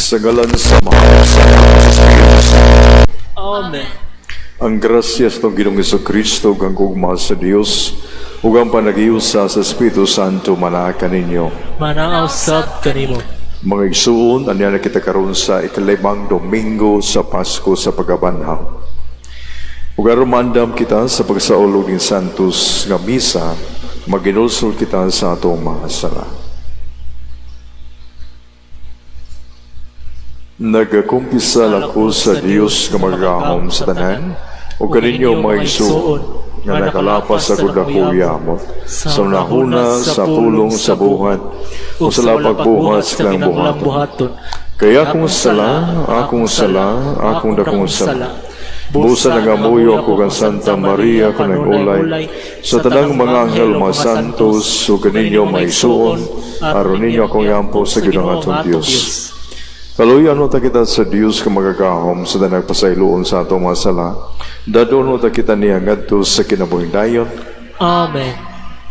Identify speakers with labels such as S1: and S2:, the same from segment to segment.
S1: Sa ngalan sa Amahan, sa Anak, sa Espiritu Santo.
S2: Amen.
S1: Ang grasya sa atong Ginoong Kristo ug ang gugma sa Dios ug ang panagiusa sa Espiritu Santo manaa kaninyo.
S2: Manaa usab kanimo.
S1: Mga igsuon, ania na kita karon sa ikalimang Domingo sa Pasko sa pagkabanhaw. Ug aron maandam kita sa pagsaulog ning Santos nga misa, maginulsol kita sa atong mga sala. Nagakumpisal ako sa Dios nga magagahom sa tanan, ug kaninyo mga igsuon, nga nakalapas sa dako yamot, sa unahuna, sa pulong, sa buhat, o sa pagbuhat sa kinang buhaton. Kaya akong sala, akong sala, akong dakong sala. Busa nagamuyo ako kang Santa Maria kanang ulay, sa tanang mga anghel mga santos, ug kaninyo mga igsuon, aron ninyo akong iampo sa Ginoong atong Dios. Kaluyan mo ta kita sa Dios ka magagahom sa tanang pasayloon sa atong mga sala. Dadon mo ta kita niya ngadto sa kinabuhing dayon.
S2: Amen.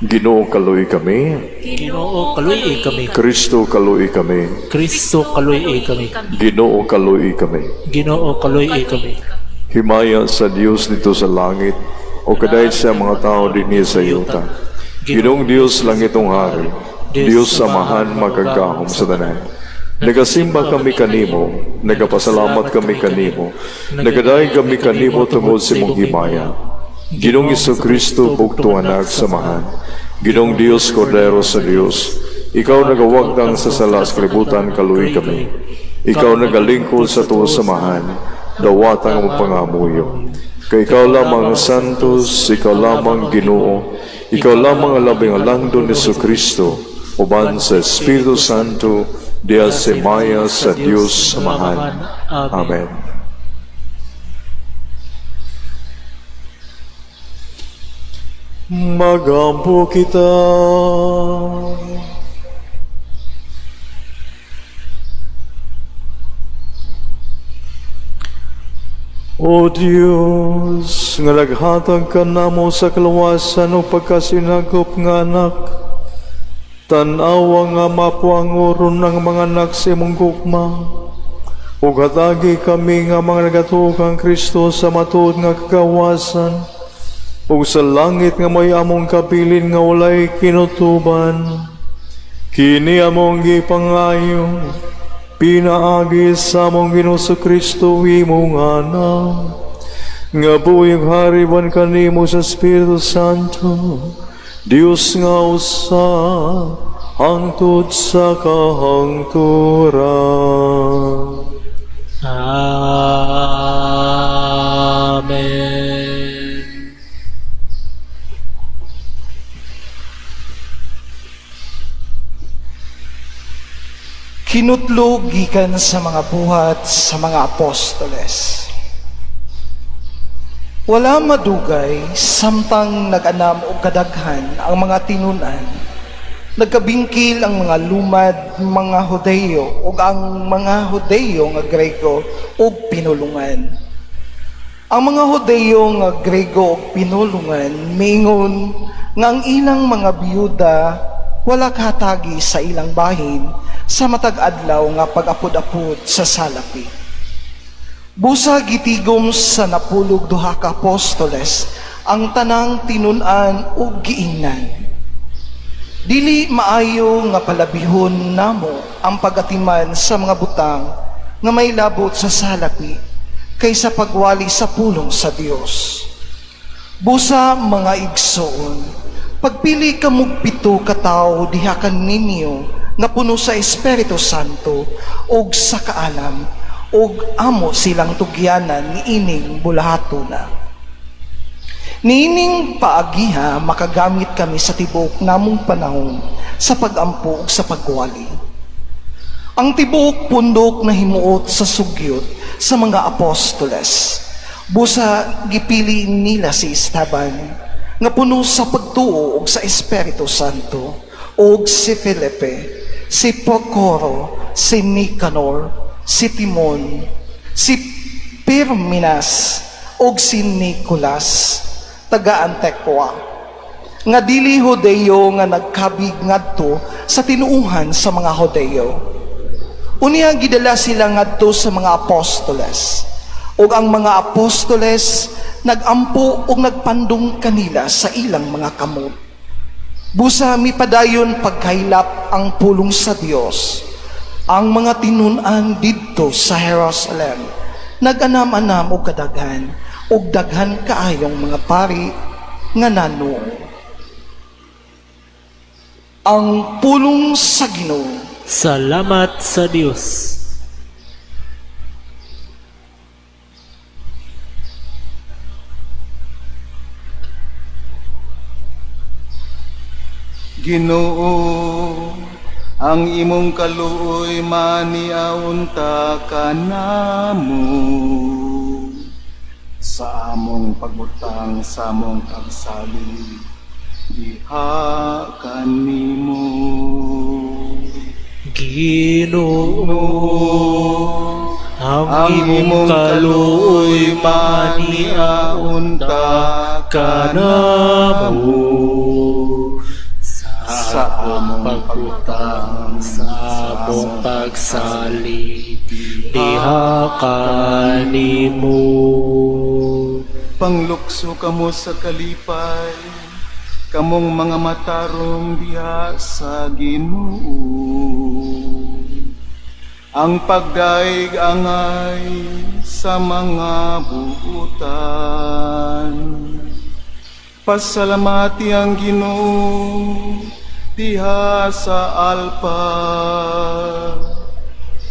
S1: Ginoo, kaluoy kami.
S2: Ginoo, kaluoy kami.
S1: Kristo, kaluoy kami.
S2: Kristo, kaluoy kami.
S1: Ginoo, kaluoy kami.
S2: Ginoo, kaluoy kami.
S1: Himaya sa Dios dito sa langit o kadayit sa mga tao dinhi sa yuta. Ginoong Dios langitong hari, Dios Amahan magagahom sa tanan. Nagasimba kami kanimo, nagapasalamat kami kanimo, nagadayeg kami kanimo tungod sa imong himaya. Ginoong Kristo bugtong anak sa Amahan, Ginoong Dios Kordero sa Dios, ikaw nagawagtang sa sala sa kalibutan, kaluoy kami. Ikaw nagalingkod sa tuwa sa Amahan, dawatang among pangamuyo. Kay ikaw lamang ang santos, ikaw lamang Ginoo, ikaw lamang ang labing alangdon ni Kristo, uban sa Espiritu Santo, diya sa himaya sa Dios Amahan. Amen. Magampo kita. O Dios, nga naghatag ka namo sa kaluwasan o pagkasinagop nga anak, tan-awa nga mapuangoron ang mga anak sa imong gugma, ug hatagi kami nga mga nagatuo kang Kristo sa matuod nga kagawasan, ug sa langit nga may among kabilin nga walay kinutuban. Kini among gipangayo, pinaagi sa among Ginoo sa Kristo imong anak, nga buhi ug hari ban kanimo sa Espiritu Santo, Dios nga usa hangtod sa kahangturan.
S2: Amen.
S3: Kinutlo gikan sa mga buhat sa mga apostoles. Wala madugay samtang nag-anam og kadaghan ang mga tinun-an. Nagkabingkil ang mga lumad mga Hudeyo ug ang mga Hudeyo nga Grego ug pinulungan. Ang mga Hudeyo nga Grego ug pinulungan miingon nga ang ilang mga biyuda wala kahatagi sa ilang bahin sa matag adlaw nga pag-apod-apod sa salapi. Busa gitigom sa napulog duha ka apostoles ang tanang tinun-an ug giingnan. Dili maayo nga palabihon namo ang pagatiman sa mga butang nga may labot sa salapi kaysa pagwali sa pulong sa Dios. Busa mga igsoon, pagpili kamog 7 ka tawo diha kaninyo nga puno sa Espiritu Santo ug sa kaalam, ug amo silang tugyanan niining bulahatona. Niining paagiha makagamit kami sa tibuok namong panahon sa pagampo ug sa pagwali. Ang tibuok pundok na himuot sa sugyot sa mga apostoles. Busa gipili nila si Esteban nga puno sa pagtuo ug sa Espiritu Santo, ug si Felipe, si Procoro, si Nicanor, si Timon, si Pirminas ug si Nicolas taga Antequa, nga dili Hudeyo nga nagkabig ngadto sa tinuuhan sa mga Hudeyo. Unya gidala sila ngadto sa mga apostoles. Ug ang mga apostoles nagampo ug nagpandong kanila sa ilang mga kamot. Busa mipadayon pagkaylap ang pulong sa Dios. Ang mga tinun-an didto sa Jerusalem nag-anam-anam og kadaghan ug daghan kaayong mga pari nga nanuo. Ang pulong sa Ginoo.
S2: Salamat sa Dios.
S4: Ginoo, ang imong kaluoy maniaunta kanamo sa among pagbutang sa among pagsalig diha kanimo.
S2: Ginoo, ang imong kaluoy maniaunta kanamo sa among pagbutang sa among pagsalig diha kanimo.
S4: Panglukso kamo sa kalipay, kamong mga matarong diha sa Ginoo. Ang pagdaig angay sa mga buutan. Pasalamati ang Ginoo diha sa alpa.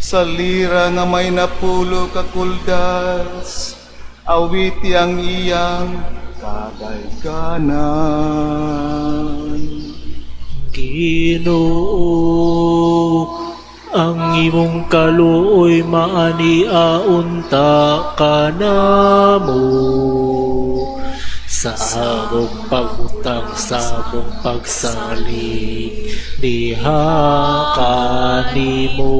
S4: Sa lira nga may napulo ka kuldas, awiti ang iyang kadayganan.
S2: Ginoo, ang imong kaluoy maaniaunta kanamo sa among pagbutang sa among pagsalig diha kanimo.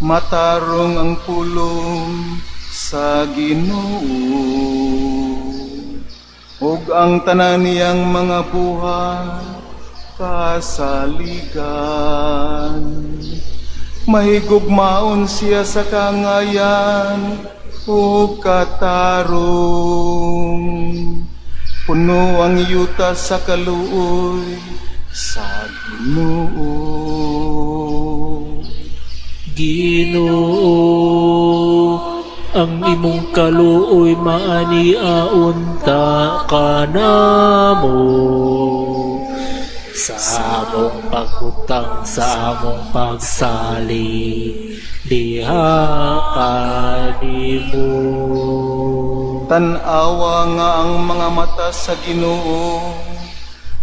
S4: Matarong ang pulong sa Ginoo, ug ang tanan niyang mga buhat kasaligan. Mahigugmaon siya sa kangayan ug katarong. Puno ang yuta sa kaluoy sa Ginoo.
S2: Ginoo, ang imong kaluoy maaniaunta kanamo sa among pagbutang sa among pagsalig diha kanimo.
S4: Tan-awa nga ang mga mata sa Ginoo,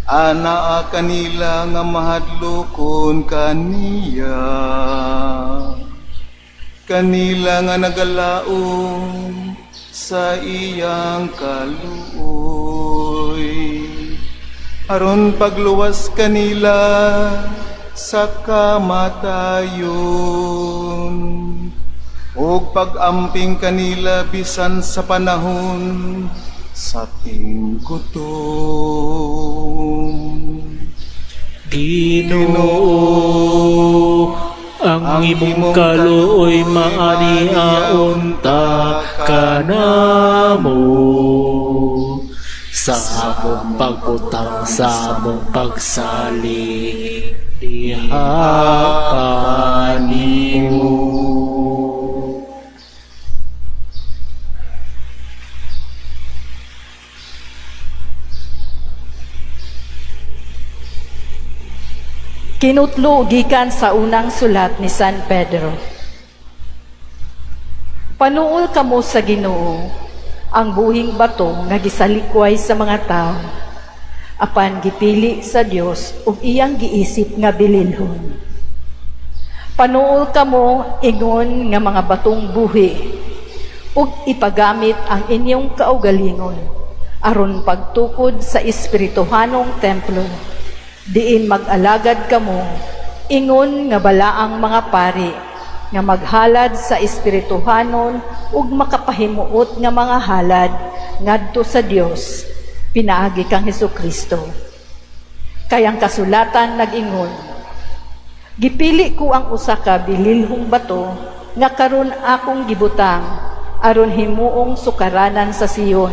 S4: anaa kanila nga mahadlokon kaniya. Kanila nga nagalaom sa iyang kaluoy. Aron pagluwas kanila sa kamatayon, ug pag-amping kanila bisan sa panahon sa tinggutom.
S2: Ginoo, ang imong kaluoy maaniaunta kanamo sa among pagbutang sa among pagsalig diha kanimo.
S5: Kinutlo gikan sa unang sulat ni San Pedro. Panuol kamo sa Ginoo, ang buhing bato nga gisalikway sa mga tao, apan gipili sa Dios ug iyang giisip nga bililhon. Panuol kamo ingon nga mga batong buhi, ug ipagamit ang inyong kaugalingon aron pagtukod sa espirituhanong templo, diin mag-alagad kamo ingon nga balaang mga pari nga maghalad sa espirituhanon ug makapahimuot nga mga halad ngadto sa Dios pinaagi kang Hesukristo. Kay ang kasulatan nag-ingon, Gipili ko ang usa ka bililhong bato nga karon akong gibutang aron himuong sukaranan sa Sion.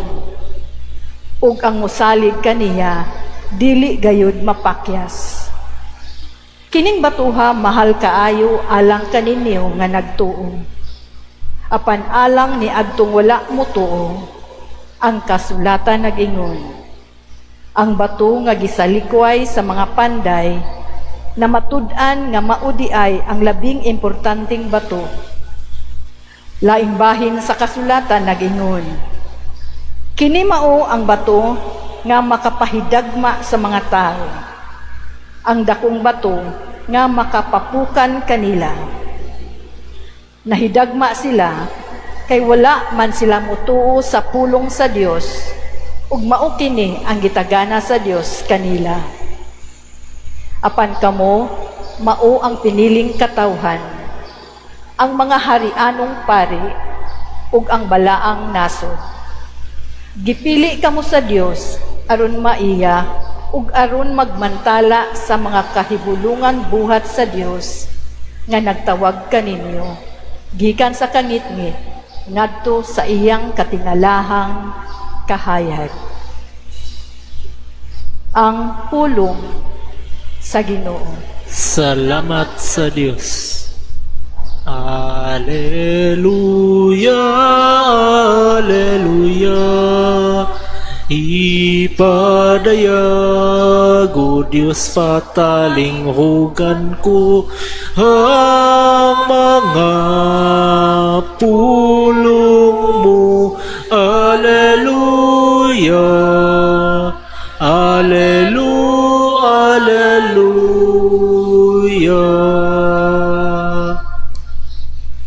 S5: Ug ang mosalig kaniya dili gayud mapakyas. Kining batuha mahal kaayo alang kaninyo nga nagtuo. Apan alang ni adtong wala motuo, ang kasulatan nag-ingon: "Ang bato nga gisalikway sa mga panday na matud-an nga mao diay ang labing importanteng bato." Laing bahin sa kasulatan nag-ingon: "Kini mao ang bato nga makapahidagma sa mga tao, ang dakong bato nga makapapukan kanila." Nahidagma sila kay wala man sila motuo sa pulong sa Dios, ug mao kini ang gitagana sa Dios kanila. Apan kamo mao ang piniling katawhan, ang mga harianong pari, ug ang balaang nasod. Gipili kamo sa Dios aron maiya ug aron magmantala sa mga kahibulungan buhat sa Dios nga nagtawag kaninyo gikan sa kangitngit ngadto sa iyang katingalahang kahayag. Ang pulong sa Ginoo.
S2: Salamat sa Dios. Alleluia, Alleluia. Ipadayag, O Diyos, patalinghugan ko ang mga pulong mo. Alleluia, Alleluia, Alleluia.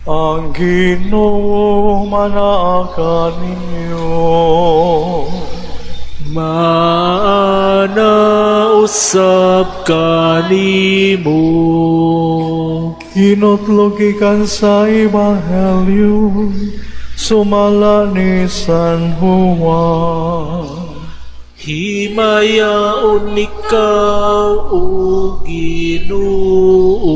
S1: Ang Ginoo manaa kaninyo.
S2: Maana usab kanimo.
S1: Hinutlo gikan sa Ebanghelyo sumala ni San Juan.
S2: Himayaon ikaw, O Ginoo.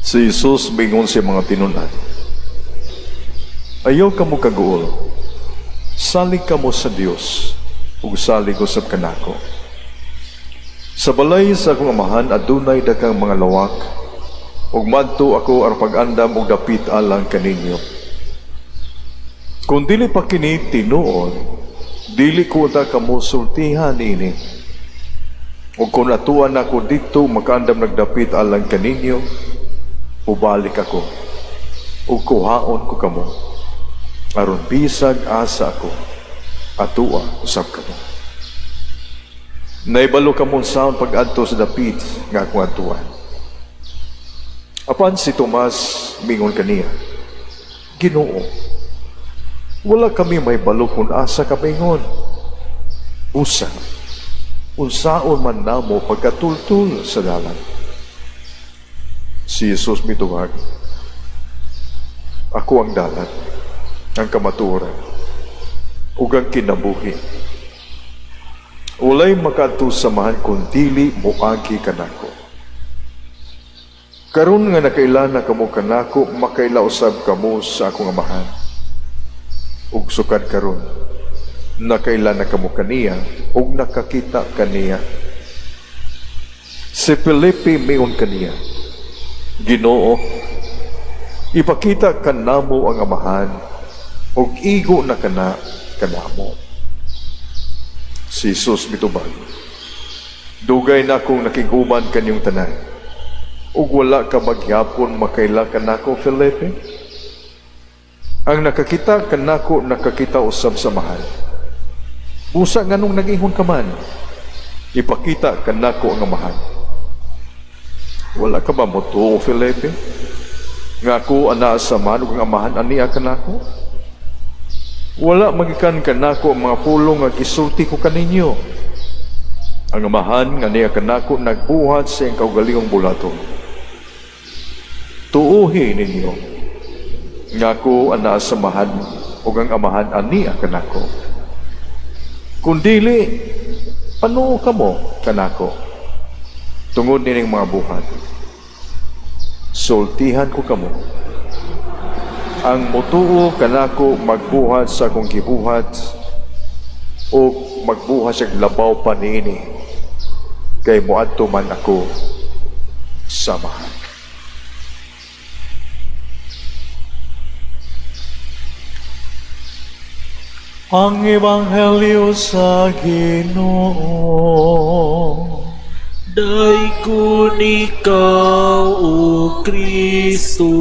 S1: Si Jesus mingon sa mga tinun-an: "Ayaw kamo kaguol. Salig kamo sa Dios ug salig usab kanako. Sa balay sa akong Amahan adunay daghang mga lawak, ug madto ako aron pag-andam og dapit alang kaninyo. Kung dili pa kini tinuod, dili ko unta kamo sultihan ini. Ug kung atuan ako didto makaandam nag dapit alang kaninyo, ubalik ako ug kuhaon ko kamo aron bisag asa ako, atua usab kamo. Naibalo kamo unsaon pag-adto sa dapit nga akong adtuan." Apan si Tomas mingon kaniya, "Ginoo, wala kami mahibalo kung asa ka maingon. Usa, unsaon man namo pagkatultul sa dalan?" Si Jesus mitubag, "Ako ang dalan, ang kamatuoran, ug ang kinabuhi. Walay makaadto sa Amahan kung dili moagi kanako. Karon nga nakaila na kamo kanako, makaila usab kamo sa akong Amahan. Ug sukad karon, nakaila na kamo kaniya ug nakakita kaniya." Si Felipe miingon kaniya, "Ginoo, ipakita kanamo ang Amahan ug igo na kana kanamo." Si Jesus mitubag, "Dugay na akong nakig-uban kaninyong tanan, ug wala ka maghapon makaila kanako, Felipe? Ang nakakita kanako, nakakita usab sa Amahan. Busa nganong nag-ingon ka man, 'Ipakita kanako ang Amahan'? Wala ka ba motuo, Felipe, nga ako anaa sa Amahan ug ang Amahan ania kanako? Wala magikan kanako ang mga pulong nga gisulti ko kaninyo. Ang Amahan nga ania kanako nagbuhat sa iyang kaugalingong buluhaton. Tuohi ninyo nga ako anaa sa Amahan ug ang Amahan ania kanako. Kung dili, panuo kamo kanako. Tungod nining mga buhat, sultihan ko kamo, ang mutuo kanako magbuhat sa akong gibuhat o magbuhat sa labaw pa niini, kay moadto man ako sa Amahan.
S6: Ang Ebanghelyo sa Ginoo.
S2: Daygon ikaw, O Kristo.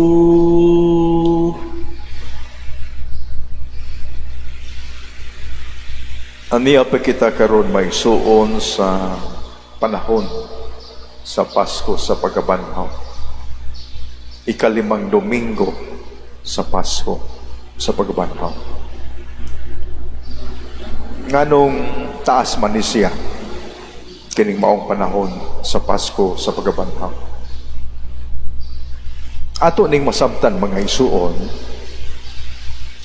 S1: Aniya pa kita karon maigsuon sa panahon sa Pasko sa pagkabanhaw. Ikalimang Domingo sa Pasko sa pagkabanhaw. Nganong taas man ni siya kining maong panahon sa Pasko sa pagkabanhaw? Ato ning masabtan, mga igsuon,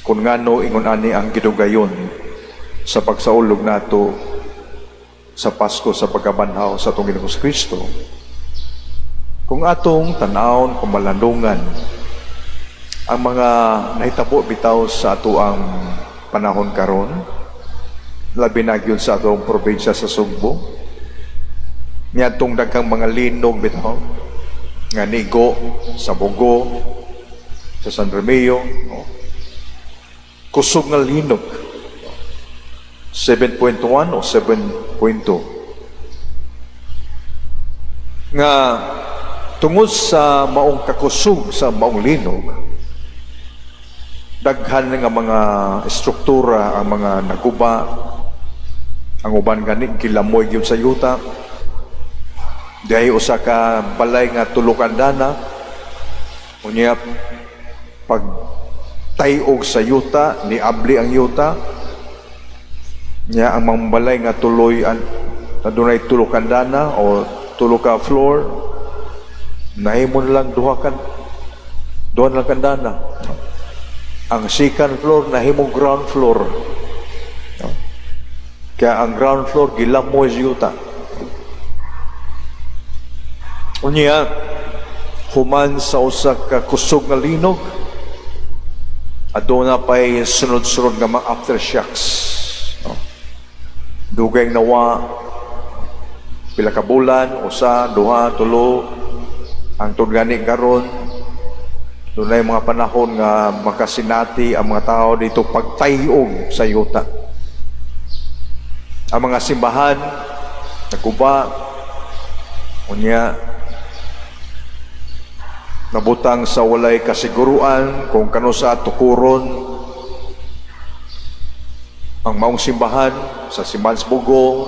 S1: kung ngano ingon ani ang gidugayon sa pagsaulog nato sa Pasko sa pagkabanhaw sa atong Ginoong Kristo. Kung atong tan-awon, pamalandungan ang mga nahitabo bitaw sa ato ang panahon karon, labi na gyud sa atong probinsya sa Sugbo, niadtong daghang mga linog bitaw nga nigo sa Bogo, sa San Remigio, no? Kusog nga linog, 7.1 o 7.2, nga tungod sa maong kakusog sa maong linog, daghan nga mga struktura ang mga naguba, ang uban gani gilamoy gyud sa yuta. Dihay usa ka balay nga tulo ka andana, unya pag tayog sa yuta, niabli ang yuta. Nya ang mga balay nga tuloy an, adunay tulo ka andana o tulo ka floor, nahimo na lang duha na lang kandana. Ang second floor nahimo ground floor. No? Kaya ang ground floor gilamoy sa yuta. Unya human sa usa ka kusog nga linog, aduna pay sunod-sunod nga mga aftershocks. No? Dugay nawa pila ka bulan, usa, duha, tulo, ang gani karon dunay mga panahon nga makasinati ang mga tao dito pagtayog sa yuta. Ang mga simbahan naguba, unya nabutang sa walay kasiguruan kung kano sa tukuron ang maong simbahan sa Simbahan sa Bogo,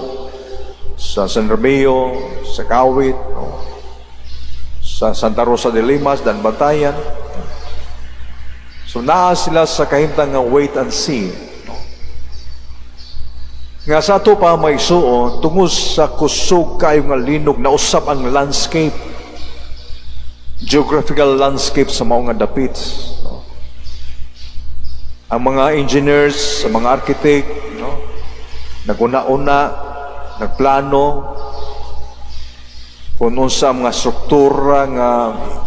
S1: sa San Remigio, sa Kawit, no? Sa Santa Rosa de Limas, Daanbantayan. So naa sila sa kahimtang nga wait and see. No? Nga sa ato pa may suon, tungod sa kusog kayo nga linog, nausap ang landscape, geographical landscape sa maong nga dapit. No? Ang mga engineers, ang mga architect, no? Naguna-una, nagplano kung unsa mga struktura nga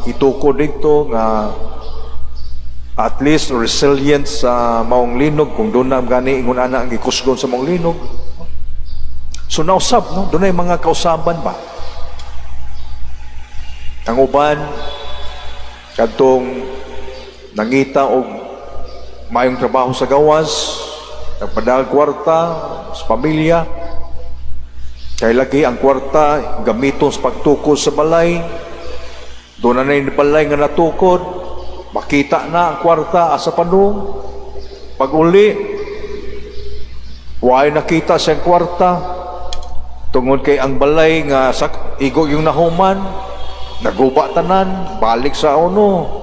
S1: itukod dito nga at least resilient sa maong linog kung doon na gani ingon ana ang gikusgon sa maong linog. So nausab, no? Doon ay mga kausaban ba? Ang uban kadtong nangita og maayong trabaho sa gawas, nagpadala kwarta sa pamilya, kay lagi ang kwarta gamiton sa pagtukod sa balay. Doon na na balay nga natukod, makita na ang kwarta asa padung. Pag uli, way nakita siyang kwarta, tungod kay ang balay nga sak igo yung nahuman, naguba tanan, balik sa uno.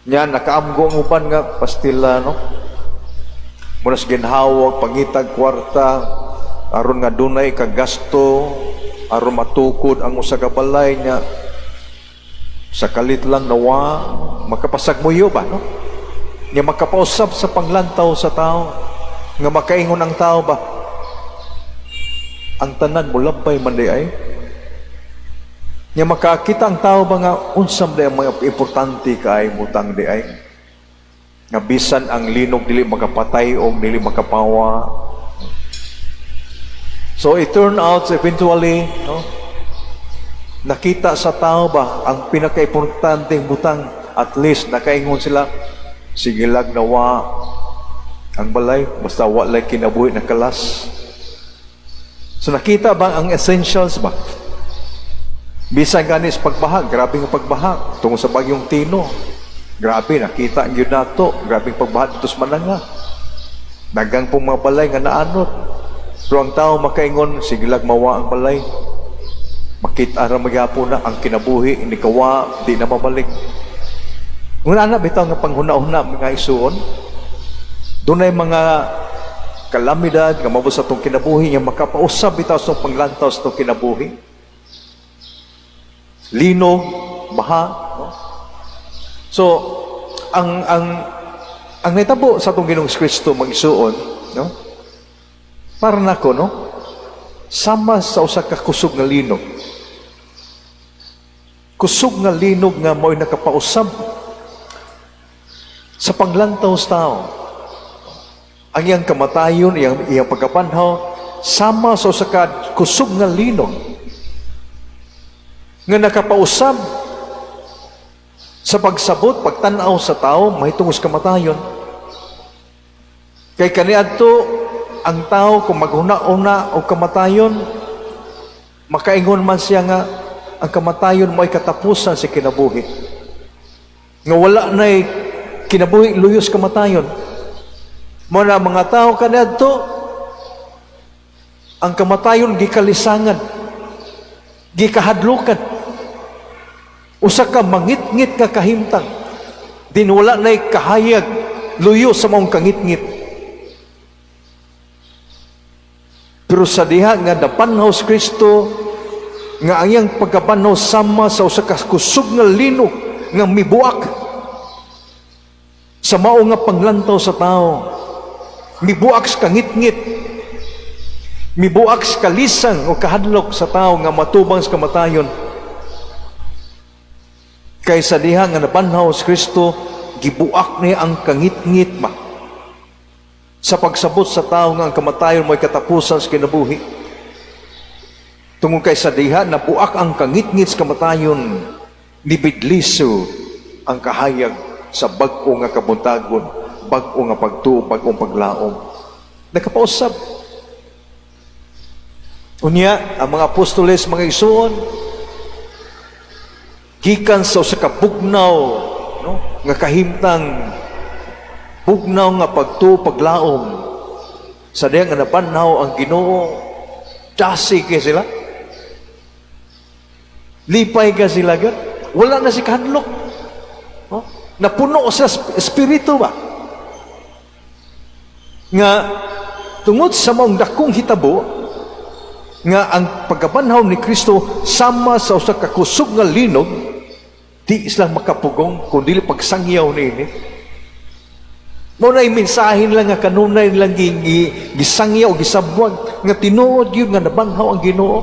S1: Nya nakaamgo ang uban nga pastila, no? Muna sa ginhawag, pangitag kwarta, aron nga dunay kagasto, aron matukod ang usa ka balay nya. Sa kalit lang nawa, makapasagmuyo ba, no? Nya makapausab sa panglantaw sa tao, nga makaingon ang tao ba, ang tanan mulabay man di ay. Nya makakita ang tao ba nga unsa man ang mga importante kay butang diay. Nga bisan ang linog dili makapatay o dili makapawa. So it turned out eventually, no, nakita sa tao ba ang pinaka-importanteng butang, at least nakaingon sila, sige lag nawa ang balay, basta wa lay kinabuhi na kalas. So nakita ba ang essentials ba? Bisan gani sa pagbaha, grabe nga pagbaha tungod sa bagyong Tino. Grabe, nakita gyud nato, grabe pagbaha dito sa Mananga. Daghang pong mga balay nga naanod. Pero ang tao makaingon, sige lag mawa ang balay. Makita ra magyapon na ang kinabuhi, hindi kawa, di na mabalik. Ngunana bitaw nga panghuna-huna, mga isuon, dunay mga kalamidad nga mabot sa atong kinabuhi nga makapausab bitaw sa atong panglantaw sa atong kinabuhi. Linog, baha, no? So, ang nahitabo sa atong Ginoong Kristo, mga igsuon, no? Para nako, no? Sama sa usa ka kusog nga linog. Kusog nga linog nga mo'y nakapausab sa panglantaw sa tao. Ang iyang kamatayon, iyang pagkabanhaw, sama sa usa ka kusog nga linog nga nakapausab sa pagsabot, pagtanaw sa tao mahitungod sa kamatayon. Kay kaniadto ang tao kung maghuna-una og kamatayon, makaingon man siya nga ang kamatayon mo'y katapusan sa kinabuhi. Nga wala na'y kinabuhi luyos kamatayon. Mao na mga tao kaniadto, ang kamatayon gikalisangan, gikahadlukan. Usa ka mangitngit nga kahimtang, din wala na'y kahayag luyo sa maong kangitngit. Pero sa diha nga nabanhaw si Kristo, nga ang iyang pagkabanhaw sama sa usa ka kusog nga linog nga mibuak sa mao nga panglantaw sa tao, mibuak sa kangitngit, mibuak sa kalisang o kahadlok sa tao nga matubang sa kamatayon. Kay sa diha nga nabanhaw si Kristo, gibuak niya ang kangitngit ba sa pagsabot sa tao nga ang kamatayon mo'y katapusan sa kinabuhi. Tungod kay sa diha nabuak ang kangitngit sa kamatayon, nibidliso ang kahayag sa bag-o nga kabuntagon, bag-o nga pagtuo, bag-ong paglaom. Nakapausab. Unya, ang mga apostoles, mga igsuon, gikan sa usa ka bugnaw, no, nga kahimtang, bugnaw nga pagtuo, paglaom, sa diha nga nabanhaw ang Ginoo, dasi kay sila, lipay ka sila gyud, wala na si kahadlok, no? Napuno sa espiritu ba nga tungod sa maong dakong hitabo nga ang pagkabanhaw ni Kristo sama sa usa ka kusog nga linog, di sila makapugong kung dili pagsangyaw niini. Mao na mensahe lang nga kanunay lang gisangyaw o gisabwag nga tinuod gyud nga nabanhaw ang Ginoo.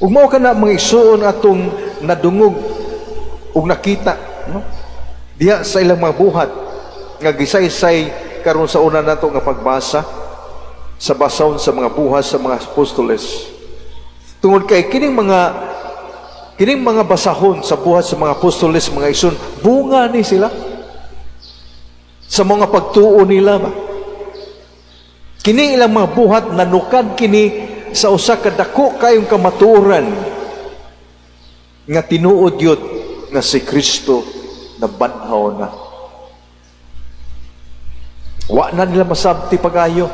S1: Ug mao kana, mga igsuon, atong nadungog ug nakita, no, diha sa ilang mga buhat nga gisaysay karon sa una nato nga pagbasa sa basahon sa mga buhat sa mga apostoles. Tungod kay kining mga basahon sa buhat sa mga apostoles, mga igsoon, bunga ni sila sa mga pagtuo nila ba. Kini ilang mga buhat, nanukad kini sa usa ka dako kayong kamatuoran nga tinuod yun nga si Kristo nabanhaw na. Wa na nila masabti pagayo.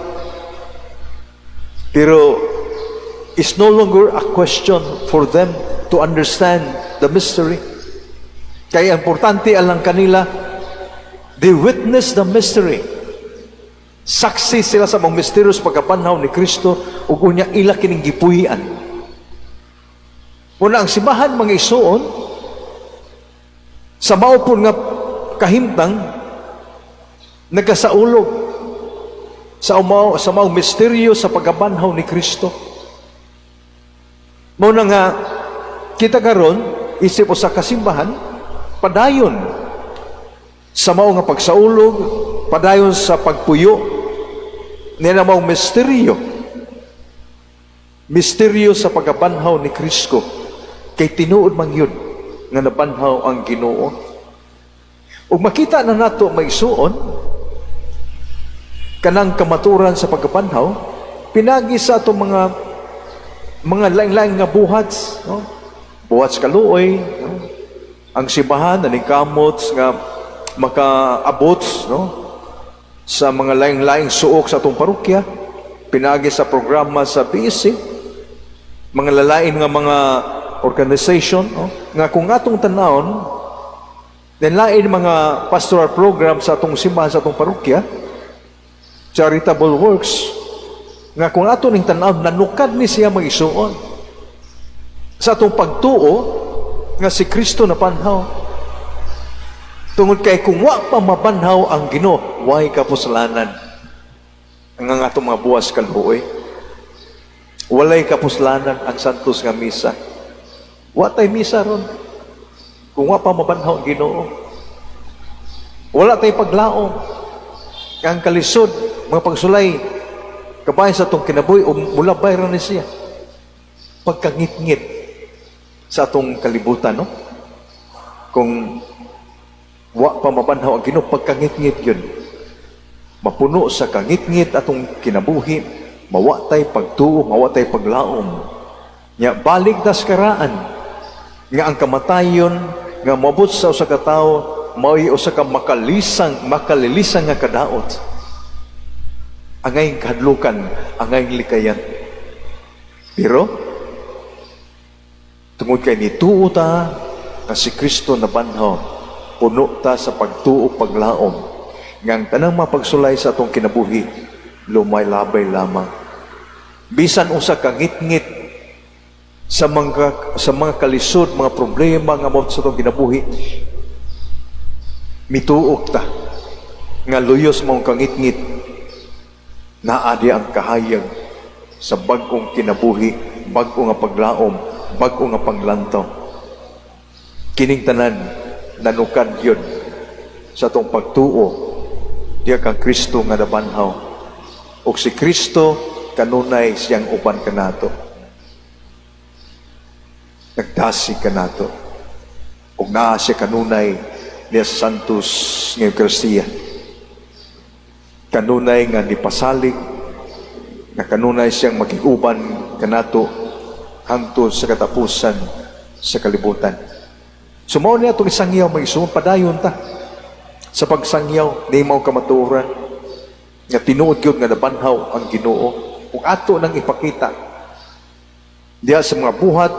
S1: Pero it's no longer a question for them to understand the mystery. Kaya importante alang kanila, they witness the mystery. Saksi sila sa mga misteryo sa pagkabanhaw ni Kristo ug unya ila kining gipuy-an. Una ang simbahan, mga igsuon, sa mao pud nga kahimtang nagasaulog sa maong misteryo sa pagkabanhaw ni Kristo. Mao na nga Kita karon isip usa ka simbahan, padayon sa mao nga pagsaulog, padayon sa pagpuyo niya maong misteryo. Misteryo sa pagkabanhaw ni Kristo. Kay tinuod man yun nga nabanhaw ang Ginoo. Ug makita na nato, mga igsuon, kanang kamaturan sa pagkabanhaw pinagi sa atong mga lain-lain nga buhat, no? Buhat sa kaluoy, no? Ang simbahan naningkamot nga makaabot, no, sa mga laing-laing suok sa atong parokya pinagi sa programa sa BSC, mga lalain nga mga organization, no? Nga kung atong tanawon lain mga pastoral program sa atong simbahan, sa atong parokya, charitable works, nga kung ato ning tan-aw, nanukad ni siya, mga igsuon, sa atong pagtuo nga si Kristo nabanhaw. Tungod kay kung wa pa mabanhaw ang Ginoo, way kapuslanan ang atong mga buwas kaluoy, walay kapuslanan ang santos nga misa. Wa tay misa ron kung wa pa mabanhaw ang Ginoo. Wala tay paglaom ang kalisod, mga pagsulay kabahin sa atong kinabuhi o mulabay ra ni siya pagkangitngit sa atong kalibutan, no? Kung wa pa mabanhaw ang Ginoo, pagkangitngit yun, mapuno sa kangitngit atong kinabuhi, mawatay pagtuo, mawatay paglaom. Nya balik tas karaan nga ang kamatayon nga moabot sa usa ka tawo mao'y usa ka makalilisang nga kadaot, angay kahadlukan, angay likayan. Pero tungod kay nituo ta nga si Kristo nabanhaw, puno ta sa pagtuo, paglaom nga ang tanang mapagsulay sa atong kinabuhi lumaylabay lamang. Bisan usa ka ngitngit sa mga kalisod, mga problema nga moabot sa atong kinabuhi, mituok ta nga luyos maong kangitngit, naa di ang kahayag sa bag-ong kinabuhi, bag-o nga paglaom, bag-o nga panglantaw. Kining tanan nanukad yun sa atong pagtuo diya kang Kristo nga nabanhaw. Ug si Kristo kanunay siyang uban kanato. Nagdasig kanato. Ug naa siya kanunay niya sa Santos nga Eucharistia. Kanunay nga nipasalig, nga kanunay siyang makig-uban kanato hangtod sa katapusan sa kalibutan. So mao niya itong isangyaw, mga igsuon, padayon ta sa pagsangyaw ni mao kamatuoran nga tinuod gyud nga nabanhaw ang Ginoo ug ato nang ipakita diha sa mga buhat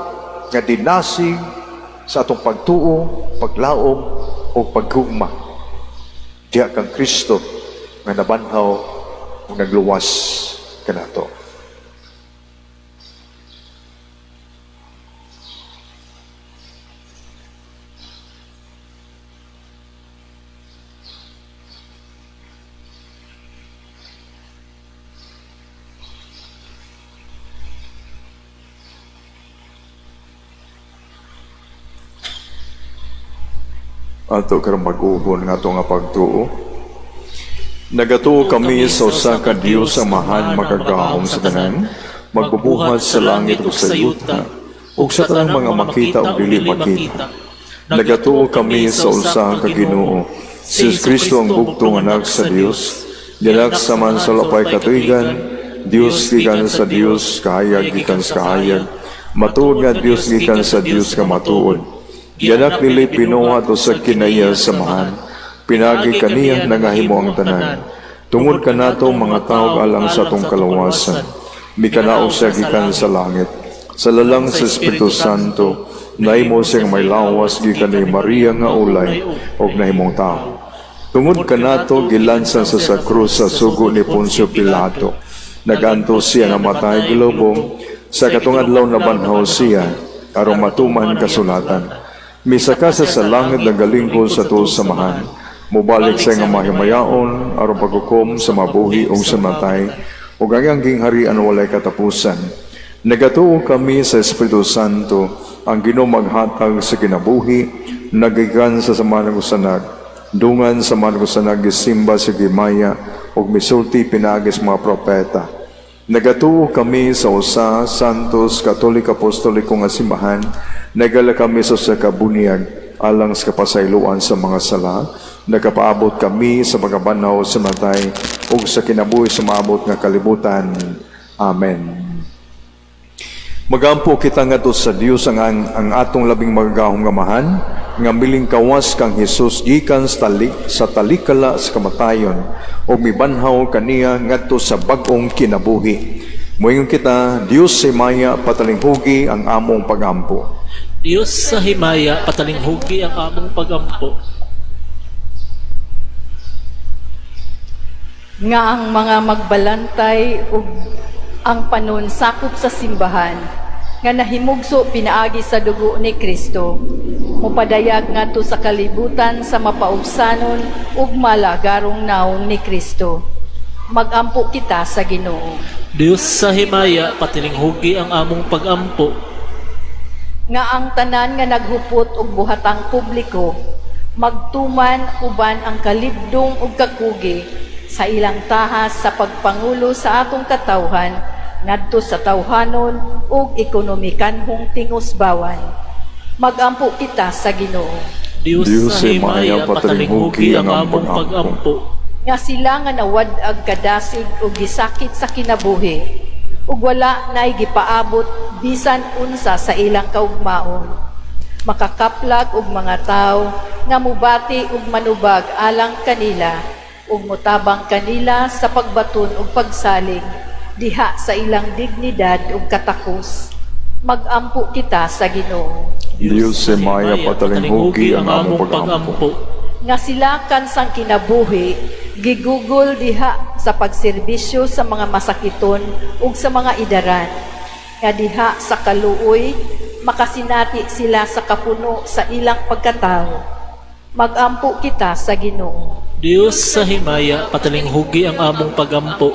S1: nga dinasig sa atong pagtuo, paglaom o paghugma diha kang Kristo nga nabanhaw ug nagluwas kanato. Ato karon mag-uhon nga ato nga pagtuo. Nagatuo kami sa usa ka Dios Amahan makagagahom sa tanan, magbubuhat sa langit ug sa yuta, ug sa tanang mga makita ug dili makita. Nagatuo kami sa usa ka Ginoo, si Kristo ang bugtong anak sa Dios, gianak sa Amahan sa wala pay katuigan, Dios gikan sa Dios, kahayag gikan sa kahayag, matuod nga Dios gikan sa Dios nga matuod. Gianak dili binuhat, usa kinaiya sa Amahan. Pinagi kaniya nangahimo ang tanan. Tungod kanato mga tao alang sa atong kalawasan, mikanaog siya gikan sa langit. Sa lalang sa Espiritu Santo, nahimo siyang may lawas gikan ni Maria nga ulay ug nahimong tao. Tungod kanato gilansan sa sa krus sa sugo ni Poncio Pilato. Nagantos siya nga matay, gilubong, sa ikatong adlaw nabanhaw siya aron matuman kasulatan. Misaka sa langit, nagalingkod sa tuo sa Amahan. Mubalik sa nga mahimayaon aron paghukom sa mabuhi o sa matay ug ang iyang gingharian walay katapusan. Nagatuo kami sa Espiritu Santo, ang Ginoo maghatag sa kinabuhi, nagikan sa Amahan ug Anak, dungan sa Amahan ug Anak gisimba sa gimaya ug misulti pinaagi sa mga propeta. Nagatuo kami sa usa, Santos, Katoliko, Apostoliko nga simbahan, nagala kami sa usa ka bunyag alang sa kapasayloan sa mga sala, nagapaabot kami sa pagkabanhaw sa matay ug sa kinabuhi sa maabot nga kalibutan. Amen. Magampo kita ngadto sa Dios ang atong labing magagahom nga Amahan nga milingkawas kang Hesus gikan sa talikala sa kamatayon ug mibanhaw kaniya ngadto sa bag-ong kinabuhi. Moingon kita, Dios sa himaya, patalinghugi ang among pagampo.
S2: Dios sa himaya, patalinghugi ang among pagampo.
S5: Nga ang mga magbalantay ug ang panon sakop sa simbahan nga nahimugso pinaagi sa dugo ni Kristo mopadayag ngadto sa kalibutan sa mapaubsanon ug malagarong nawong ni Kristo. Magampo kita sa Ginoo.
S2: Dios sa himaya, patalinghugi ang among pagampo.
S5: Nga ang tanan nga naghupot og buhatang publiko magtuman uban ang kalibdong ug kakugi sa ilang tahas sa pagpangulo sa atong katawhan ngadto sa tawhanon ug ekonomikanhong tingusbawan. Magampo kita sa Ginoo.
S2: Dios,
S1: Dios
S2: sa himaya, patalinghugi ang among pagampo.
S5: Nga sila nga nawad-ag kadasig ug gisakit sa kinabuhi ug wala nay gipaabot bisan unsa sa ilang kaugmaon, makakaplag og mga tawo nga mubati ug manubag alang kanila ug motabang kanila sa pagbaton ug pagsalig diha sa ilang dignidad ug katakos. Magampo kita sa Ginoo.
S1: Dios sa himaya, patalinghugi ang among pagampo.
S5: Nga sila kansang kinabuhi gigugol diha sa pagserbisyo sa mga masakiton ug sa mga idaran, nga diha sa kaluoy makasinati sila sa kapuno sa ilang pagkatawo. Magampo kita sa Ginoo.
S2: Dios sa himaya, patalinghugi ang among pagampo.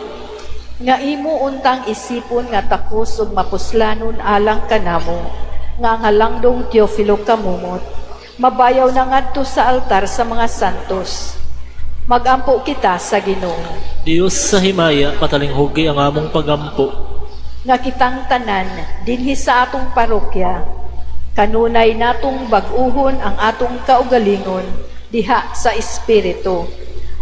S5: Nga imo untang isipon nga takos ug mapuslanon alang kanamo nga ang halangdong Teofilo Camomot mabayaw na ngadto sa altar sa mga santos. Magampo kita sa Ginoo.
S2: Dios sa himaya, patalinghugi ang among pagampo.
S5: Nga kitang tanan dinhi sa atong parokya kanunay natong bag-uhon ang atong kaugalingon diha sa espiritu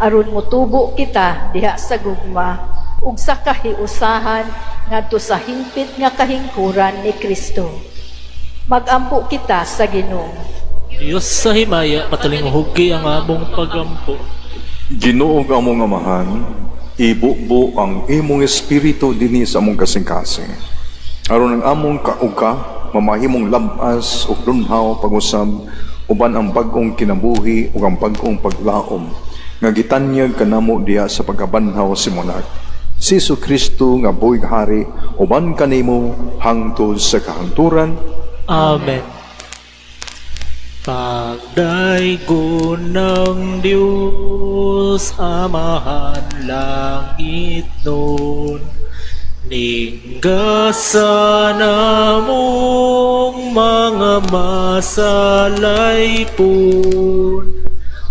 S5: aron motubo kita diha sa gugma ug sa kahiusahan ngadto sa hingpit nga kahingkuran ni Kristo. Magampo kita sa Ginoo.
S2: Dios sa himaya, patalinghugi ang among pagampo.
S1: Ginoo nga among Amahan, ibubo ang imong espiritu dinhi sa among kasing-kasing. Aron ang among kauka mamahimong labas ug dunhaw pag-usab uban ang bag-ong kinabuhi ug ang bag-ong paglaom nga gitanyag kanamo diha sa pagkabanhaw sa imong Anak. Si Hesus Kristo nga buhi hari uban kanimo hangtod sa kahangturan.
S2: Amen. Pagdaygon ng Diyos, Amahan langit nun, ninggasan namong mga masalaypon,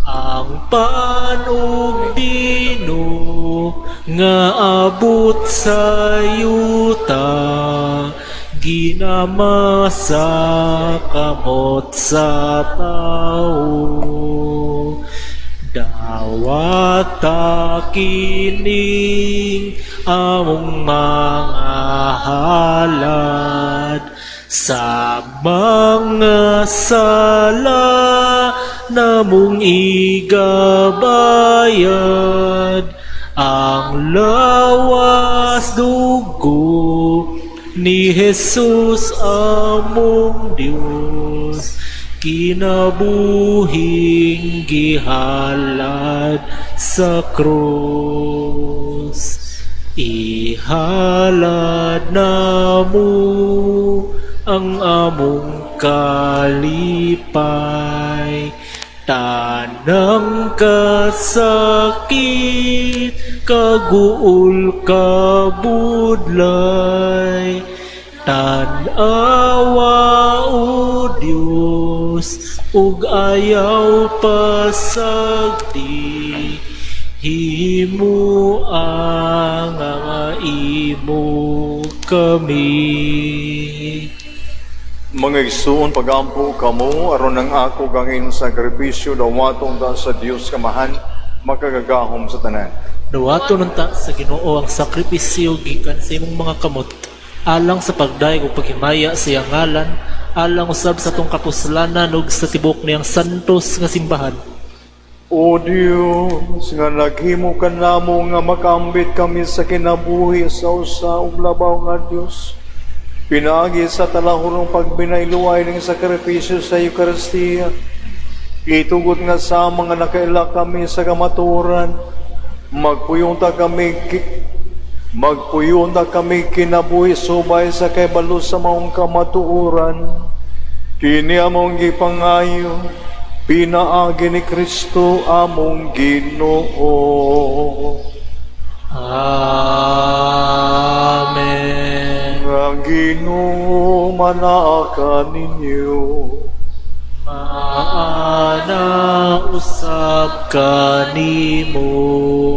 S2: ang pan ug bino nga abot sa yuta, ginama sa kamot sa tao. Dawata kining among mga halad sa mga sala namong igabayad, ang lawas dugo ni Jesus among Dios, kinabuhing gihalad sa krus. Ihalad namo ang among kalipay, tanang kasakit, kaguol, kabudlay, Tan-awa, O Dios, ug ayaw pasagdi, himua nga imo kami.
S1: Mga igsuon, pagampo kamo aron ang ako gangin sakripisyo dawaton ta sa Dios Kamahan makagagahom sa tanan.
S2: Dawaton unta sa Ginoo ang sakripisyo gikan sa imong mga kamot, alang sa pagdayeg ug paghimaya sa iyang ngalan, alang usab sa atong kapuslanan ug sa tibuok niyang santos nga simbahan.
S1: O Dios, nga naghimo kanamo nga makaambit kami sa kinabuhi sa usa ug labaw nga Dios, pinaagi sa talahurong pagbinayluay ng sakripisyo sa Eukaristiya, itugot nga sa mga nakaila kami sa kamatuoran, magpuyunta kami kinabuhi subay sa kahibalo sa maong kamatuoran. Kini among gipangayo, pinaagi ni Kristo among Ginoo.
S2: Amen.
S1: Ang Ginoo manaa kaninyo.
S2: Maana usab kanimo.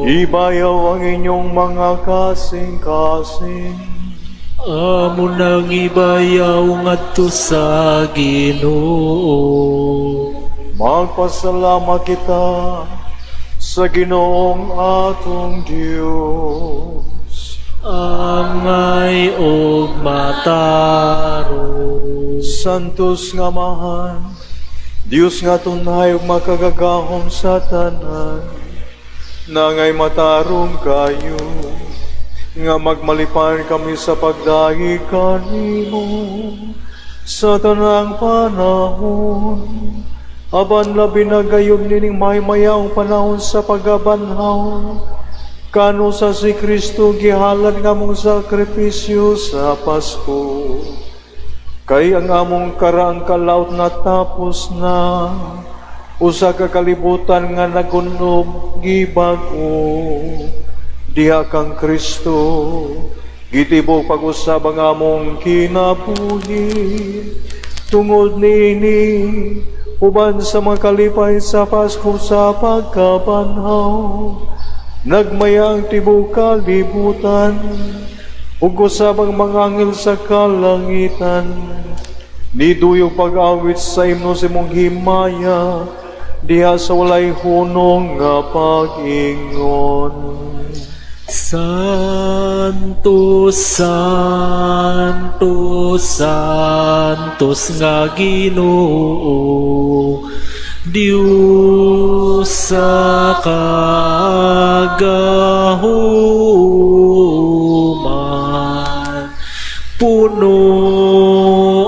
S1: Ibayaw ang inyong mga kasing-kasing.
S2: Amo nang ibayaw ngadto sa Ginoo.
S1: Magpasalamat kita sa Ginoong atong Diyos.
S2: Angay og matarong.
S1: Santos nga Amahan, Diyos nga tunay ug makagagahom sa tanan, nangay matarong kayo, nga magmalipan kami sa pagdayeg kanimo sa tanang panahon. Apan labi na gayud nining maymayaong panahon sa pagkabanhaw, kano sa si Kristo gihalad nga among sakripisyo sa Pasko. Kay ang among karaang kalaut natapos na, usa ka kalibutan nga nagunob gibag-o. Diha kang Kristo gitibok pag-usab ang among kinabuhi. Tungod niini, uban sa mga kalipay sa Pasko sa pagkabanhaw, nagmaya ang tibuok kalibutan, ug usab ang mga anghel sa kalangitan. Niduyog pag-awit sa imno sa imong himaya, diha sa walay hunong nga pag-ingon.
S2: Santo, Santo, Santos nga Ginoo, Diyos sa kagahuman. Puno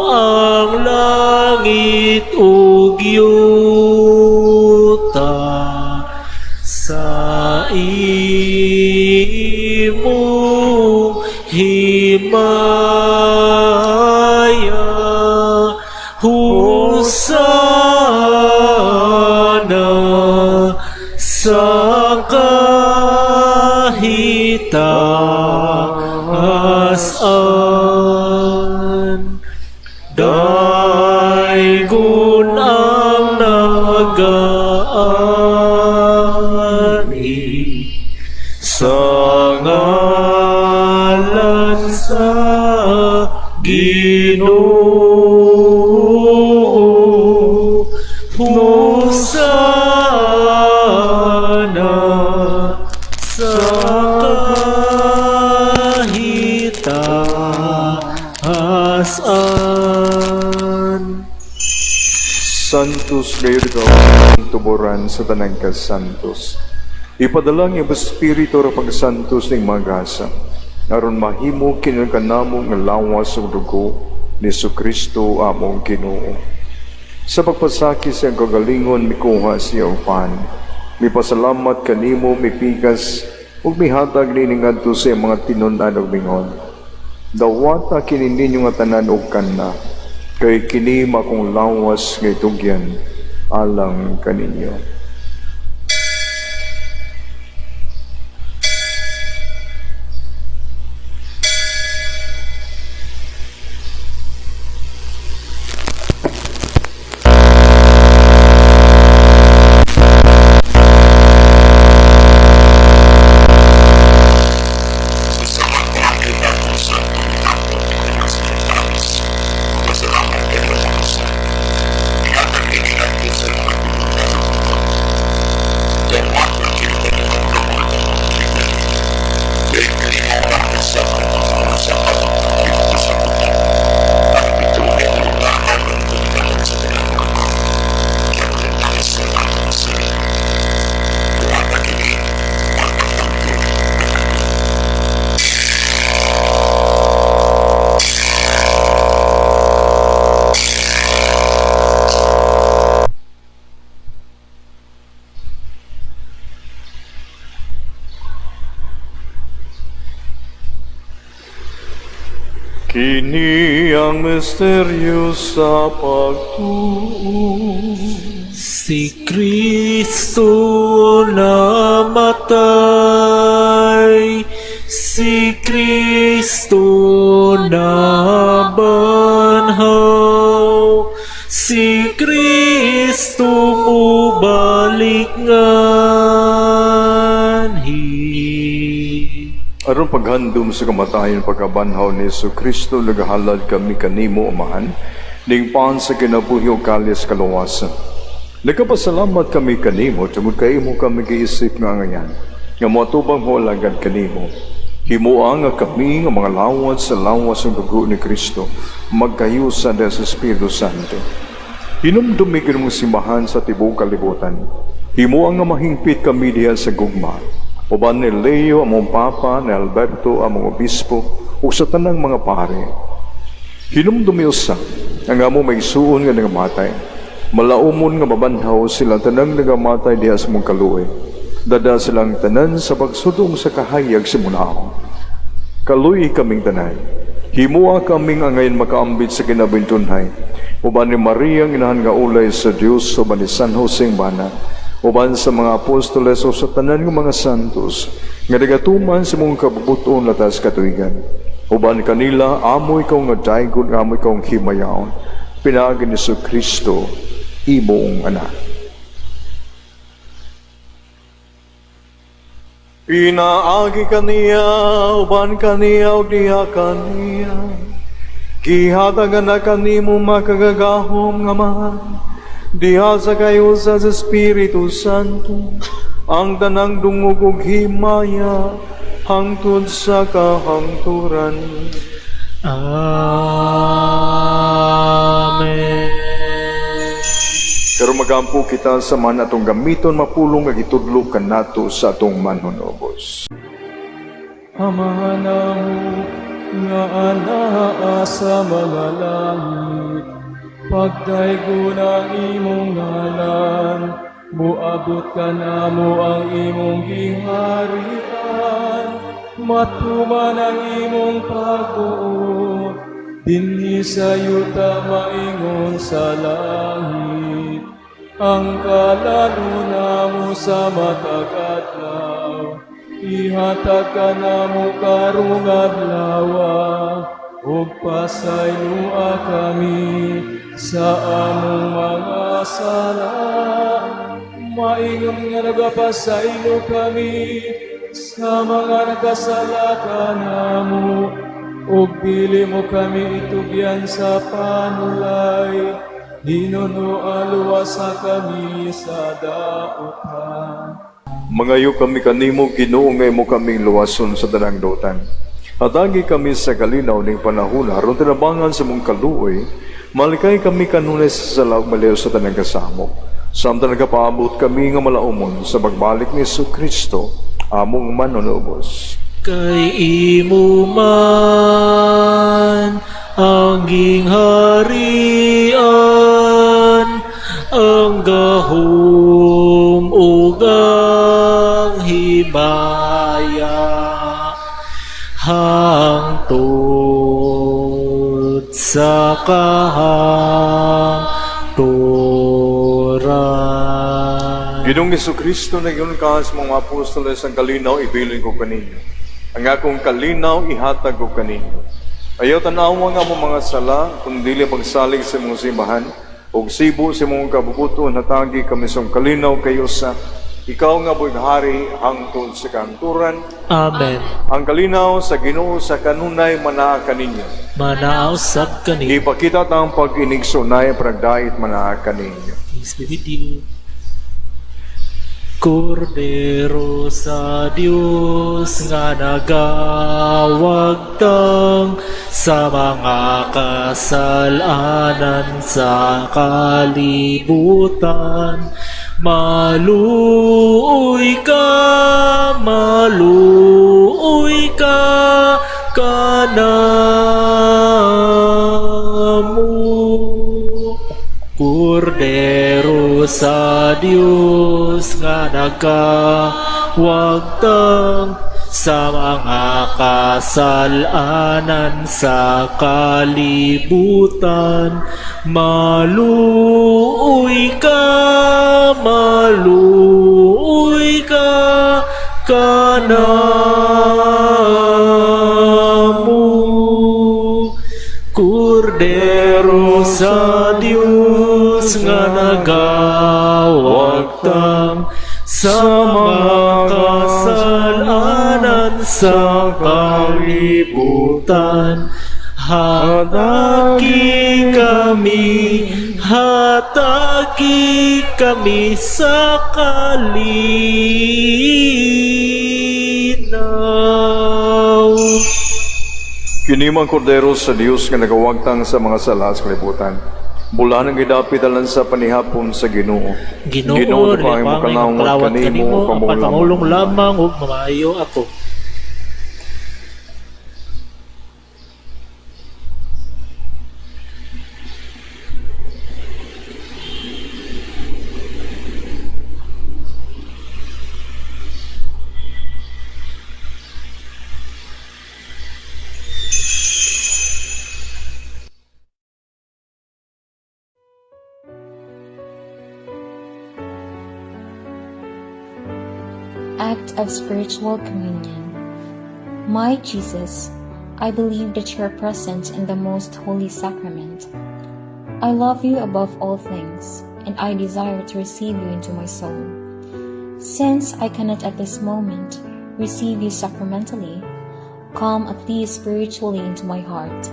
S2: ang langit ug yuta sa imong himaya. Hosana sa kahitaasan. Daygon ang nagaani sa ngalan sa Ginoo. Hosana sa kahitaasan.
S1: Santos gayud ikaw tuboran sa tanang kasantos. Ipadala ang iyong Espiritu ra pagsantos ning magasa, aron mahimo kini kanamo nga lawas ug dugo ni Kristo among Ginoo. Sa pagpasakit sa iyang kagalingon, mikuha siya og pan. Mipasalamat kanimo, mipikas, ug mihatag niini ngadto sa iyang mga tinun-an ug mingon: "Dawata kini ninyo nga tanan og kana, kay kini akong lawas nga itugyan alang kaninyo." Ini ang misteryo sa pagtuo.
S2: Si Kristo namatay, si Kristo nabanhaw, si Kristo mubalik nganhi.
S1: Aron paghandom sa kamatayon, pagkabanhaw ni Hesus Kristo, nagahalad kami kanimo, Amahan, ning paan sa kinabuhi ug kalis kaluwasan. Nagapasalamat kami kanimo tungod kay imo kami giisip nga angayan nga moatubang moalagad kanimo. Himoa nga kami nga mga lawat sa lawas ug dugo ni Kristo magkahiusa sa Espiritu Santo. Hinumdumi mong simbahan sa tibuok kalibutan. Himoa nga mahingpit kami diha sa gugma. Uban ni Leo, among Papa, ni Alberto, among Obispo, ug sa tanang mga pare. Hinumdumi usab ang among mga igsuon nga nangamatay. Malaumon nga mabanhaw silang tanang nagamatay diha sa imong kaluoy. Dad-a silang tanan sa pagsudong sa kahayag sa imong. Kaluy kaming tanan. Himoa kaming angayan makaambit sa kinabuhing tunhay. Uban ni Maria, ang inahan nga ulay sa Dios, uban ni San Jose ang bana, uban sa mga apostoles o sa tanan ng mga santos, nga nagatuman sa imong kabubut-on latas katuigan. Uban kanila, amo ikaw nga daygon, amo ikaw ang himayaon. Pinaagi ni Kristo, imong anak. Pinaagi kaniya, uban kaniya, ug diha kaniya. Gihatagan na kanimo makagagahom nga Amahan, diha sa kahiusa sa Espiritu Santo, ang tanang dungog ug himaya, hangtod sa kahangturan.
S2: Amen.
S1: Pero magampo kita sa man atong gamiton mapulong nga gitudlo kanato sa atong manunobos.
S6: Amahan namo nga anaa sa mga langit, pagdaygon ang imong ngalan, muabot kanamo ang imong giharian, matuman ang imong pagbuot, dinhi sa yuta maingon sa langit. Ang kalan-on namo sa matag adlaw, ihatag kanamo karong adlawa, ug pasayloa kami sa among mga sala, maingon nga nagapasaylo kami sa mga nakasala kanamo, ug dili mo kami itugyan sa panulay, hinunoa luwasa kami sa dautan.
S1: Mangayo kami kanimo, Ginoo, nga imo kaming luwason sa tanang dautan. Hatagi kami sa kalinaw ning panahon aron tinabangan sa imong kaluoy, malikay kami kanunay sa sala ug maliw sa tanang kasamok. Samtang nagapaabot kami nga malaumon sa pagbalik ni Kristo, among manunubos.
S2: Kay imo man ang gingharian, ang gahom ug ang himaya, hangtod sa kahangturan.
S1: Ginoong Kristo, nag-ingon ka sa mga apostoles, "Ang kalinaw ibilin ko kaninyo. Ang akong kalinaw ihatag ko kaninyo. Ayaw tanawa ang among mga sala, kundili pagsalig sa imong simbahan, ug sibo sa imong kabubut-on, hatagi kami sa kalinaw kahiusa. Ikaw nga buhi hari hangtod sa kahangturan."
S2: Amen.
S1: Ang kalinaw sa Ginoo sa kanunay manaa kaninyo.
S2: Manaa usab kaninyo.
S1: Ipakita ta ang pag-inigsoonay, panagdait manaa kaninyo.
S2: Peace be with you. Kordero sa Dios nga nagawagtang sa mga kasalanan sa kalibutan. Maluoy ka, maluoy ka kanamo. Kordero sa Dios nga nagawagtang sa mga kasalanan sa kalibutan. Maluoy ka, maluoy ka kanamo. Kordero sa Dios nga nagawagtang sa mga kasalanan sa kalibutan. Hatagi kami sa kalinaw.
S1: Kini man kordero sa Dios nga nagawagtang sa mga sala sa kalibutan. Bulahan ang gidapit alang sa panihapon sa Ginoo.
S2: Ginoo,
S1: Ginoo,
S2: nilipangay
S1: mo
S2: ang
S1: kalawat
S2: kalawat
S1: kanimo,
S2: kanimo,
S1: kamong
S2: apan
S1: lamang.
S2: pangulong lamang ug mamaayo ako.
S7: Act of Spiritual Communion. My Jesus, I believe that you are present in the most holy sacrament. I love you above all things, and I desire to receive you into my soul. Since I cannot at this moment receive you sacramentally, come at least spiritually into my heart.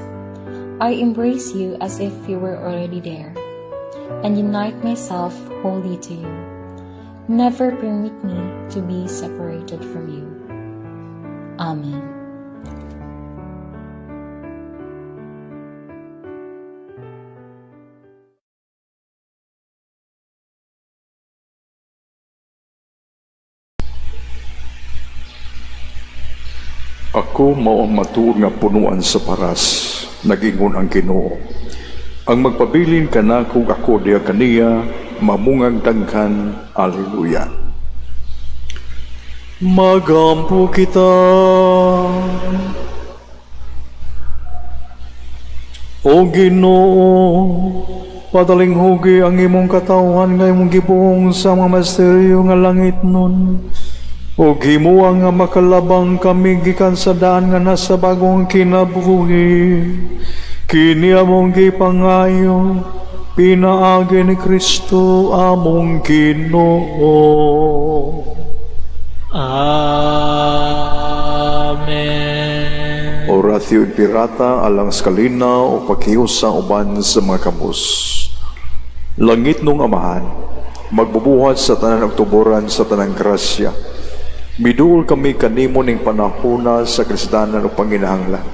S7: I embrace you as if you were already there, and unite myself wholly to you. Never permit me to be separated from you. Amen.
S1: Ako mao ang matuod nga punuan sa paras, nagingon ang Ginoo. Ang magpabilin kanako, ako diha kaniya, mamungag daghan. Alleluia. Magampo kita. O Ginoo, padalinghugi ang imong katawhan nga imong gibuong sa mga misteryo nga langitnon. O himoa nga makalabang kami gikan sa daan nga nasa bagong kinabuhi. Kini among gipangayo, pinaagi ni Kristo among Ginoo.
S2: Amen.
S1: Oratio Imperata alang sa kalinaw o paghiusa uban sa mga kabus. Langitnong Amahan, magbubuhat sa tanan og tuboran sa tanang grasya. Miduol kami kanimo ning panahona sa krisdanan o panginahanglan.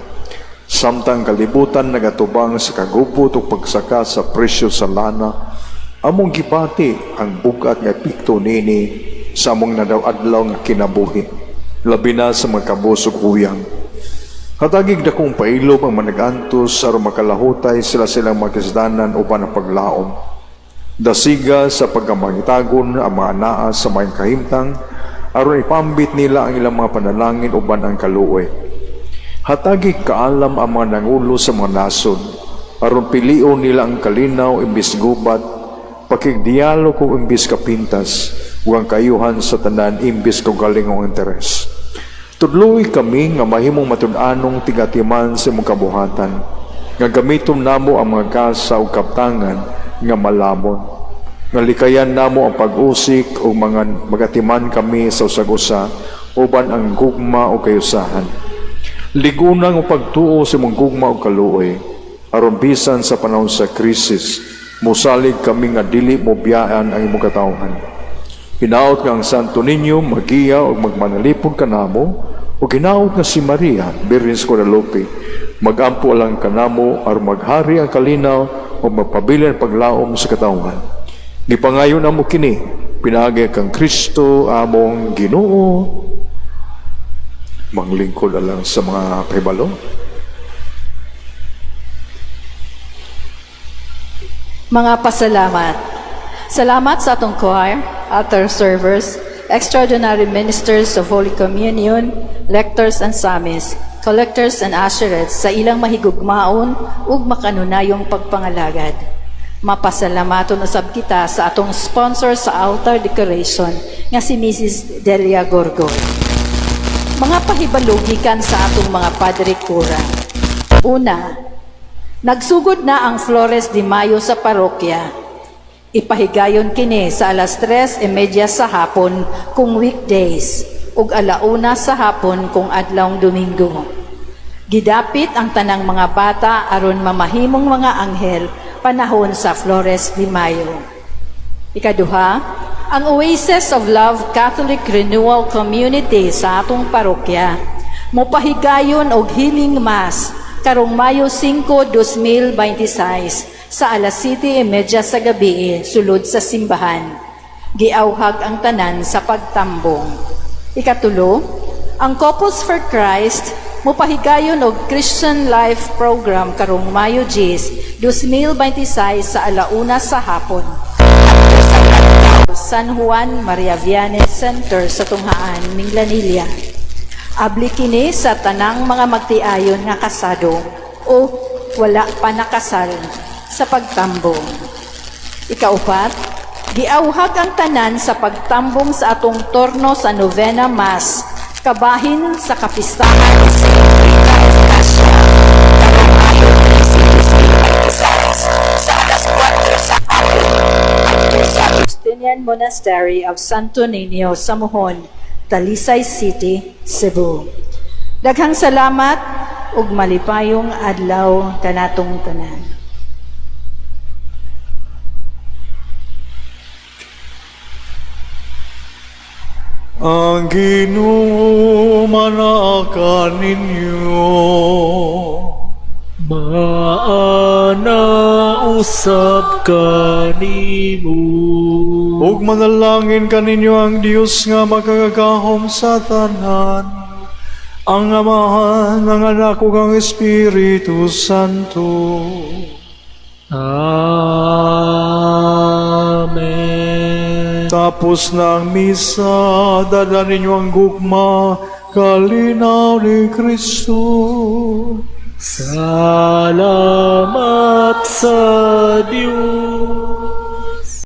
S1: Samtang kalibutan nagatubang sa kagubot o pagsaka sa presyo sa lana, among gibati ang bugat nga epekto nini sa among nadaw-adlaw nga kinabuhi, labi na sa mga kabus ug huyang. Hatagig dakong pailob ang managantos aron makalahutay sila silang makisdanan uban ang paglaom. Dasiga sa pagkamangitagon ang mga anaa sa mga kahimtang aron ipambit nila ang ilang mga panalangin uban ang kaluoy. Hatagi kaalam ang mga nangulo sa mga nasod aron pilion nila ang kalinaw imbis gubat, pakigdialog o imbis kapintas, ug ang kayuhan sa tanan imbis kaugalingong interes. Tudloy kami nga mahimong matud-anong tigatiman sa imong kabuhatan, nga gamiton namo ang mga gasa ug kaptangan nga malamon, nga likayan namo ang pag-usik ug mga magatiman kami sa usag-usa uban ang gugma o kayusahan. Ligunang ang pagtuo sa imong gugma ug kaluoy, aron bisan sa panahon sa krisis, mosalig kami nga dili mo biyaan ang imong katawhan. Hinaot nga ang Santo Niño magiya ug magmanalipod kanamo, ug hinaot nga si Maria, Birhen sa Guadalupe, magampo alang kanamo aron maghari ang kalinaw ug magpabilin ang paglaom sa katawhan. Gipangayo namo kini pinaagi kang Kristo among Ginoo. Manglingkod alang sa mga pahibalo.
S5: Mga pasalamat. Salamat sa atong choir, altar servers, extraordinary ministers of Holy Communion, lectors and samis, collectors and usherettes sa ilang mahigugmaon ug makanunayong pagpangalagad. Mapasalamaton usab kita sa atong sponsor sa altar decoration nga si Mrs. Delia Gorgo. Mga pahibalo gikan sa atong mga padre kura. Una, nagsugod na ang Flores de Mayo sa parokya. Ipahigayon kini sa alas 3:30 sa hapon kung weekdays ug 1:00 sa hapon kung adlawng Domingo. Gidapit ang tanang mga bata aron mamahimong mga anghel panahon sa Flores de Mayo. Ikaduha, ang Oasis of Love Catholic Renewal Community sa atong parokya mopahigayon og Healing Mass karong Mayo 5, 2026 sa alas 7:30 sa gabi sulod sa simbahan. Giawhag ang tanan sa pagtambong. Ikatulo, ang Couples for Christ mopahigayon og Christian Life Program karong Mayo 10, 2026 sa 1:00 sa hapon. San Juan Maria Vianney Center sa Tunghaan, Minglanilla. Abli kini sa tanang mga magtiayon nga kasado o wala pa nakasal sa pagtambong. Ikaupat, giawhag ang tanan sa pagtambong sa atong torno sa Novena Mass kabahin sa kapistahan ni Saint Rita of Cascia karong Mayo 13, 2026 sa alas 4 sa hapon adto sa Agustinian Monastery of Santo Niño sa Mohon, Talisay City, Cebu. Daghang salamat ug malipayong adlaw kanatong tanan.
S1: Ang Ginoo manaa ninyo.
S2: Maana usab kanimo.
S1: Ug manalangin kaninyo ang Dios nga makagagahom sa tanan, ang Amahan, ang Anak ug ang Espiritu Santo.
S2: Amen.
S1: Tapos na ang misa, dala ninyo ang gugma, kalinaw ni Kristo.
S2: Salamat sa Diyos.